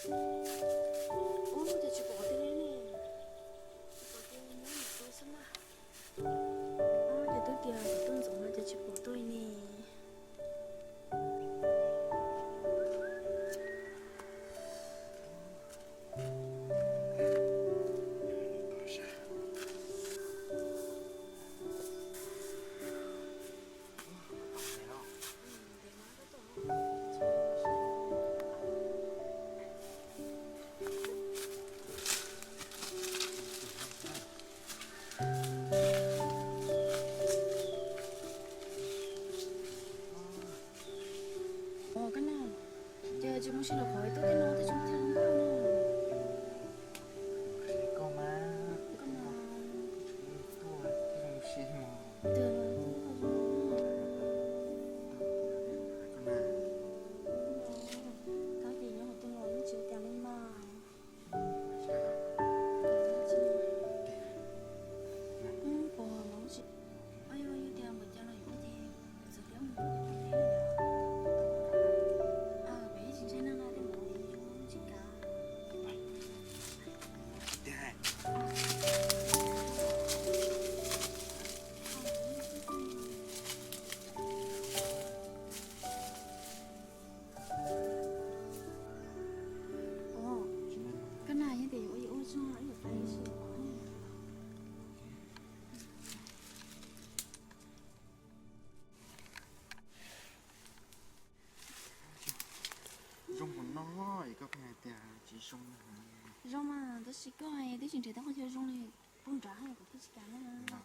Ub, ces tsis pom tiag li ne. Tsis pom tiag li, nyob ntawm tu xwb na. Ces twb tias kom tuaj ntxov no ces tsis pom tuaj li ne. Ua koj na, ces tsis mus sib nrog qhov tuaj tej no tej tsis muaj thiab nkauj na. Koj mas, koj mas, tuaj thiaj mus sib nrog. Koj na, koj ces nyob hauv tus los yeej tsis ua cas li mas. Pom los tsis, yog tias npaum cas los yuav ua ces txawm tias mus pem tsis ntshai neeg no tej mus tsis kav. Koj na, yog tias yuav ua yuav ua tso, yuav pais si. Zoo hauv no es koj pheej hais tias tsis zoo. Zoo mas, tab sis koj twb tsis nrhiav tau qhov chaw zoo li, pub nrad kuv thiaj tsis kam na.